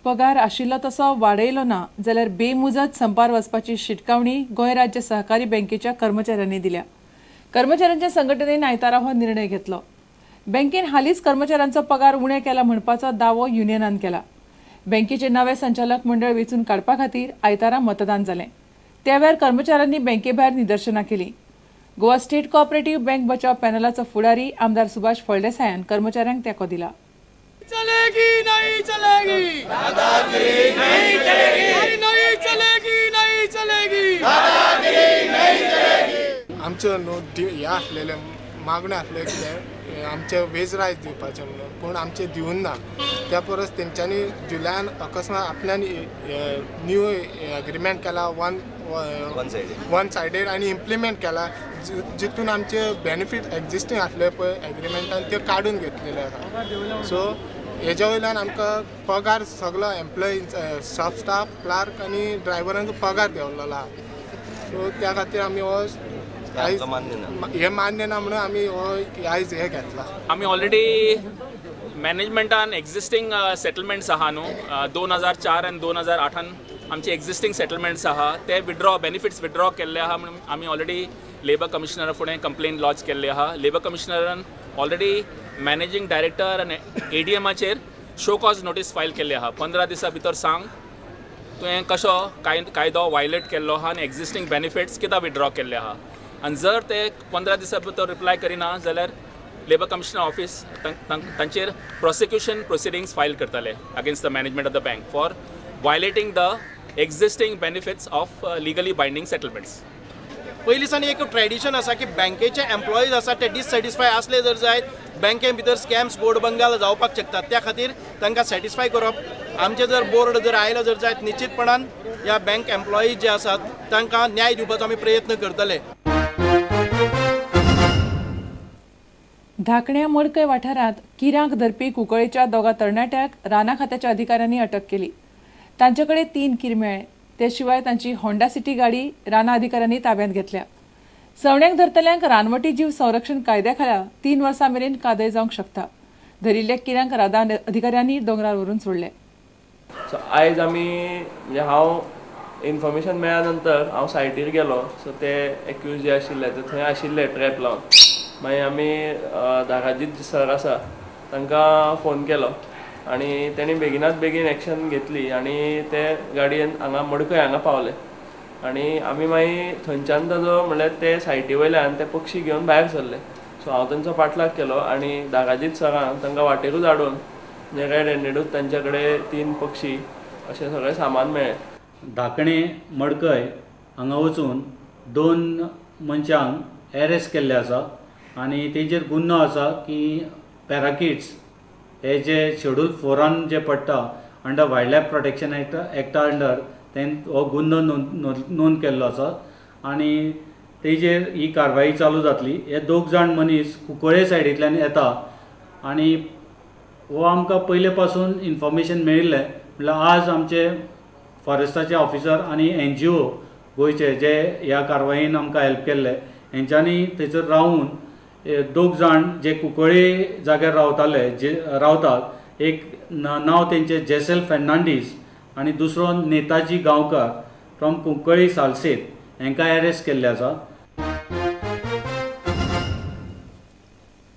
पगार आशिल्लो तसो वाडयलो ना जाल्यार बेमुजत संपार वचपाची शिटकावणी गोंय राज्य सहकारी बँकेच्या कर्मचाऱ्यांनी दिल्या. कर्मचाऱ्यांच्या संघटनेन आयतारा हो निर्णय घेतलो. बँकेन हालींच कर्मचाऱ्यांचो पगार उणे केला म्हणपाचो दावो युनियनान केला. बँकेचे नवे संचालक मंडळ वेंचून काडपा खातीर आयतारा मतदान जालें. त्या वेळार कर्मचाऱ्यांनी बँके भायर निदर्शनां केलीं. गोवा स्टेट कोऑपरेटिव्ह बँक बचाव पॅनलाचो फुडारी आमदार सुभाष फळदेसायान कर्मचाऱ्यांक तेंको दिला. चलेगी नहीं चलेगी दादागिरी, नहीं चलेगी, नहीं चलेगी, नहीं चलेगी दादागिरी, नहीं चलेगी. आमच्यो न्हू हे आसलेले मागण्यो आसल्यो कितें आमचे वेज रायस दिवपाचें म्हणून, पूण आमचें दिवन ना. त्या परस तेंच्यांनी जुलयान अकस्मात आपल्यान न्यू एग्रीमेंट केला वन सायडेड आनी इम्प्लिमेंट केला, जितून आमचे बेनिफीट एग्जिस्टींग आसले पळय एग्रीमेंटान ते काडून घेतलेले आसा. सो हेज्या वयल्यान आमकां पगार सगलो एम्प्लॉई सब स्टाफ क्लार्क आनी ड्रायव्हरांचो पगार देंवलेलो आसा. सो त्या खातीर आमी हो आयज हे मान्य ना म्हणून आमी हो आयज हे घेतला. आमी ऑलरेडी मॅनेजमेंटान एग्जिस्टींग सेटलमेंट्स आहा न्हू, 2004 आनी 2008 आमचे एग्जिस्टींग सेटलमेंट्स आहा ते विड्रॉ बेनिफिट्स विड्रॉ केल्ले आहा म्हणून आमी ऑलरेडी लेबर कमिशनरा फुडें कंप्लेन लॉज केल्ले आहा. लेबर कमिशनरान ऑलरेडी मॅनेजींग डायरेक्टर आनी एडीएमाचेर शो कॉज नोटीस फायल केल्ली आहा. 15 दिसां भितर सांग तुवें कसो कायदो वायलेट केल्लो आहा आनी एग्जिस्टींग बेनिफिट्स कित्याक विड्रॉ केल्ले आहा. आनी जर ते 15 दिसां भितर रिप्लाय करिना जाल्यार लेबर कमिशनर ऑफिस तांचेर प्रोसिक्युशन प्रोसिडिंग्स फायल करतले against the management of the bank for violating the existing benefits of legally binding settlements. पयलीं सावन एक ट्रेडिशन आसा की बँकेचे एम्प्लॉईज आसा ते डिससेटिस्फाय आसले जर जायत बँके भितर स्कॅम्स बोर्ड बंगाल जावपाक शकतात. त्या खातीर तांकां सॅटिस्फाय करप आमचे जर बोर्ड जर आयलो जर जायत निश्चितपणान ह्या बँक एम्प्लॉईज जे आसात तांकां न्याय दिवपाचो आमी प्रयत्न करतले. धाकण्या मडकय वाठारांत किरांक धरपी कुंकळेच्या दोगा तरणाट्याक राना खात्याच्या अधिकाऱ्यांनी अटक केली. तांचे कडेन 3 कीर मेळ्ळे. ते शिवाय तांची होंडा सिटी गाडी राना अधिकाऱ्यांनी ताब्यांत घेतल्या. सवण्यांक धरतल्यांक रानवटी जीव संरक्षण कायद्या खाला 3 वर्सां मेरेन कादय जावंक शकता. धरिल्ल्या किरांक राना अधिकाऱ्यांनी दोंगरार व्हरून सोडले. सो आयज आमी म्हणजे हांव इन्फॉर्मेशन मेळ्ळ्या नंतर हांव सायटीर गेलो. सो ते एक्यूज जे आशिल्ले ते थंय आशिल्ले ट्रॅप लावन. मागीर आमी धाराजीत सर आसा तांकां फोन केलो आनी तेणी बेगिनात बेगीन एक्शन घेतली आनी ते गाडयेन हांगा मडकय हांगा पावले आनी आमी मागीर थंयच्यान ताजो म्हणल्यार ते सायटी वयल्यान ते पक्षी घेवन भायर सरले. सो हांव तांचो पाठलाग केलो आनी धाराजीत सरान तांकां वाटेरूच हाडून रेड हँडेडूच तांच्या कडेन 3 पक्षी अशें सगळें सामान मेळ्ळें. धाकणे मडकय हांगा वचून 2 मनशांक एरेस्ट केल्ले आसा आनी तेजेर गुन्यांव आसा की पॅराकिट्स हे जे शेड्यूल 4 जे पडटा अंडर वायल्ड लायफ प्रोटेक्शन एक्टा अंडर तें हो गुन्यांव नोंद केल्लो आसा आनी तेजेर ही कारवाई चालू जातली. हे 2 जाण मनीस कुंकळे सायडींतल्यान येता आनी हो आमकां पयले पासून इन्फॉर्मेशन मेळिल्लें. म्हणल्यार आज आमचे फॉरेस्टाचे ऑफिसर आनी NGO गोंयचे जे ह्या कारवायेन आमकां हेल्प केल्ले हेंच्यांनी थंयसर रावून 2 जाण जे कुंकळे जाग्यार रावताले जे रावतात, एक नांव तेंचें जेसेल फेर्नांडीस आनी दुसरो नेताजी गांवकार फ्रॉम कुंकळी सालसेत हांकां एरेस्ट केल्ले आसा.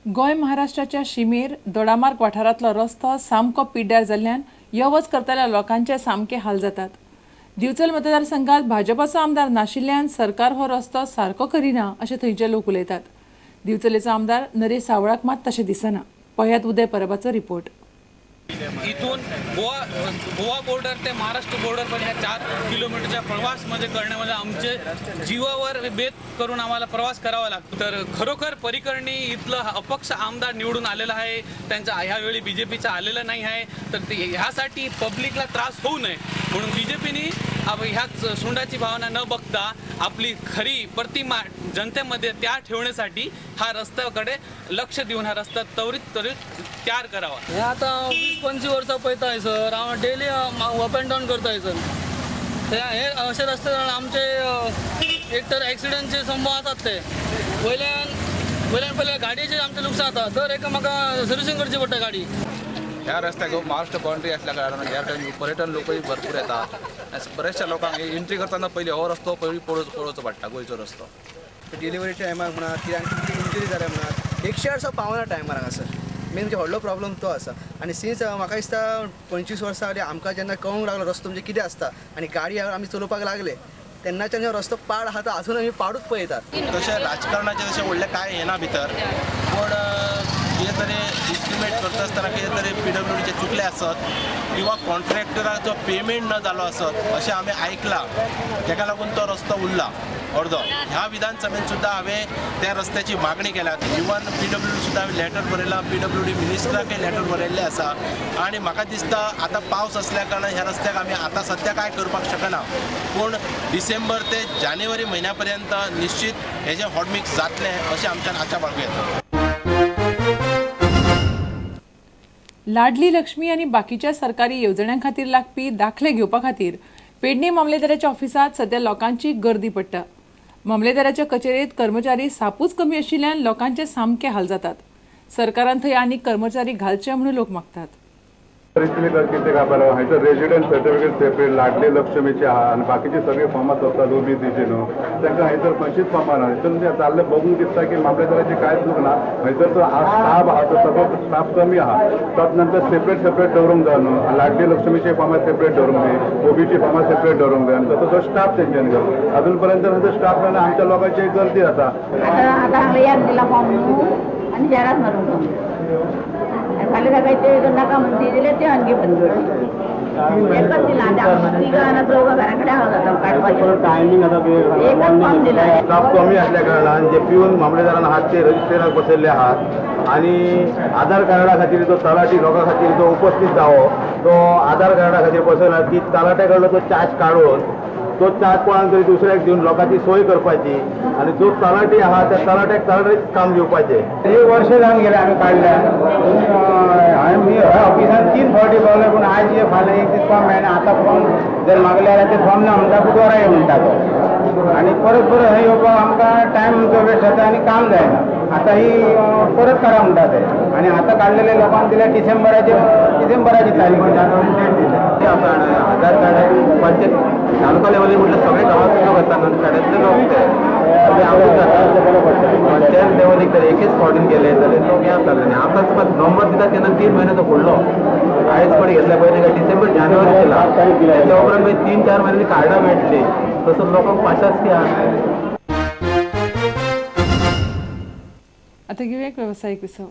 गोंय महाराष्ट्राच्या शिमेर दोडामार्ग वाठारांतलो रस्तो सामको पिड्ड्यार जाल्ल्यान यो वच करतल्या लोकांचे सामके हाल जातात. दिवचल मतदारसंघात भाजपाचो आमदार नाशिल्ल्यान सरकार हो रस्तो सारको करिना अशें थंयचे लोक उलयतात. दिवचलेचो आमदार नरेश सावळाक मात तशें दिसना. पळयात उदय परबाचो रिपोर्ट. इथून गोवा बॉर्डर ते महाराष्ट्र बॉर्डर पर्यंत 4 किलोमीटरच्या प्रवासमध्ये करण्यामध्ये आमचे जीवावर बेत करून आम्हाला प्रवास करावा लागतो. तर खरोखर परिकरणी इथलं अपक्ष आमदार निवडून आलेला आहे, त्यांचा ह्यावेळी बीजेपीचा आलेला नाही आहे. तर ते ह्यासाठी पब्लिकला त्रास होऊ नये म्हणून बीजेपीने ह्याच सोंडाची भावना न बघता आपली खरी प्रतिमा जनतेमध्ये त्या ठेवण्यासाठी हा रस्त्याकडे लक्ष देऊन हा रस्ता त्वरित तयार करावा. हे आता 20-25 वर्सां पळयता सर, हांव डेली अप एंड डावन करता सर. ते हे अशे रस्ते आमचे एक तर एक्सिडंटचे संभव आसात, ते वयल्यान वयल्यान पयले गाडयेचे आमचे लुकसाण जाता. दर एका म्हाका सर्विसींग करची पडटा गाडी. ह्या रस्त्याक महाराष्ट्र बाउंड्री असल्या कारणान ह्या टायम पर्यटन लोकय भरपूर येता. बऱ्याचशा लोकांक एंट्री करतना पयलीं हो रस्तो पयलीं पळोवचो पडटा, गोंयचो रस्तो. डिलिव्हरी टायमार म्हणा कित्याक कितें इंजरी जाल्या म्हणा 108 सुद्दां पावना टायमार हांगासर. मेन म्हणजे व्हडलो प्रॉब्लम तो आसा. आनी सिन्स म्हाका दिसता 25 वर्सां जालीं आमकां जेन्ना कळूंक लागलो रस्तो म्हणजे कितें आसता आनी गाडी आमी चलोवपाक लागले तेन्नाच्यान हो रस्तो पाड आहा तो आजून आमी पाडूच पळयतात. तशें राजकारणाचें तशें व्हडलें कांय येना भितर, पूण कितें तरी इस्टिमेट करता आसतना कितें तरी पीडब्ल्यूडीचे चुकले आसत किंवा कॉन्ट्रॅक्टराचो पेमेंट न जालो आसत अशें आमी आयकलां, तेका लागून तो रस्तो उरला अर्दो. ह्या विधानसभेन सुद्दां हांवें त्या रस्त्याची मागणी केल्या. इवन पीडब्ल्यूडी सुद्दां हांवें लेटर बरयलां, पीडब्ल्यूडी मिनिस्टराकय लेटर बरयल्लें आसा. आनी म्हाका दिसता आतां पावस आसल्या कारणान ह्या रस्त्याक आमी आतां सद्या कांय करपाक शकना, पूण डिसेंबर ते जानेवारी म्हयन्या पर्यंत निश्चित हेजें हॉटमिक्स जातलें अशें आमच्यान आशा बाळगूं येता. लाडली लक्ष्मी आनी बाकीच्या सरकारी येवजण्यां खातीर लागपी दाखले घेवपा खातीर पेडणे मामलेदाराच्या ऑफिसांत सध्या लोकांची गर्दी पडटा. मामलेदाराच्या कचेरेत कर्मचारी सापूच कमी आशिल्ल्यान लोकांचे सामके हाल जातात. सरकारान थंय आनीक कर्मचारी घालचे म्हणून लोक मागतात. परिस्थिती कितें खबर हांयसर रेजिडंट सर्टिफिकेट सेपरेट लाडली लक्ष्मीची आहा आनी बाकीची सगळीं फॉर्मां सोदतात ओबीसीची न्हू, तांकां हांयसर खंयचीच फॉर्मां ना. हांयसर जाल्लें बघूंक दिसता की मामलेदाराची कांयच चूक ना. हयसर जो स्टाफ आहा तो सगळो स्टाफ कमी आहा, तद नंतर सेपरेट सेपरेट दवरूंक जाय न्हू. लाडली लक्ष्मीची फॉर्मां सेपरेट दवरूंक जाय, ओबीची फॉर्मां सेपरेट दवरूंक जाय आनी तसो तो स्टाफ तेंच्यांनी घालूं. अजून पर्यंत थंयसर स्टाफ ना, आमच्या लोकांची गर्दी जाता. आतां हांगा याद दिला फॉर्म न्हू आनी शहरात मारूंक फाल्यां सकाळी ते नाका म्हणून दिले ते आणखी बंद एकच दिला. चौगा घरा कडेन एकच फॉर्म दिला. स्टाफ कमी असल्या कारणान जे पिवन मामलेदारान आहात ते रजिस्टराक बसयल्ले आहात आनी आधार कार्डा खातीर जो तलाठी लोकां खातीर जो उपस्थित जावो तो आधार कार्डा खातीर बसयला ती तलाट्या कडलो तो चार्ज काडून तो चार्ज कोणाक तरी दुसऱ्याक दिवन लोकांची सोय करपाची आनी जो तलाठी आहा त्या तलाट्याक तलाठीच काम दिवपाचें. एक वर्ष जावन गेलें आमी काडल्या. हांवें हय ऑफिसान 3 फावटी पावले, पूण आयज ये फाल्यां एक दीस फॉर्म मेळना. आतां फॉर्म जर मागले जाल्यार ते फॉर्म ना म्हणटा, बुधवारा ये म्हणटा तो. आनी परत परत थंय येवपाक आमकां टायम आमचो वेस्ट जाता आनी काम जायना. आतां ही परत करा म्हणटा ते आनी आतां काडलेले लोकांक दिल्या डिसेंबराची तारीख डेट दिल्या. आधार कार्ड पंचायत तालुका लेवली म्हटल्यार सगळे गांवांत लोक वता न्हू, खेड्यांतले लोक ते पंचायत लेवलीक तर एकेच फावटीन गेले जाल्यार लोक हें जातले न्ही. आमकां सुद्दां नंबर दिता तेन्ना 3 म्हयने तो फुडलो आयज कडेन घेतल्या पयलीं काय डिसेंबर जानेवारी केला, तेच्या उपरांत मागीर 3-4 म्हयन्यांनी कार्डां मेळटली. तसो लोकांक पाशास की आहा. आता घेऊया एक व्यावसायिक विसव.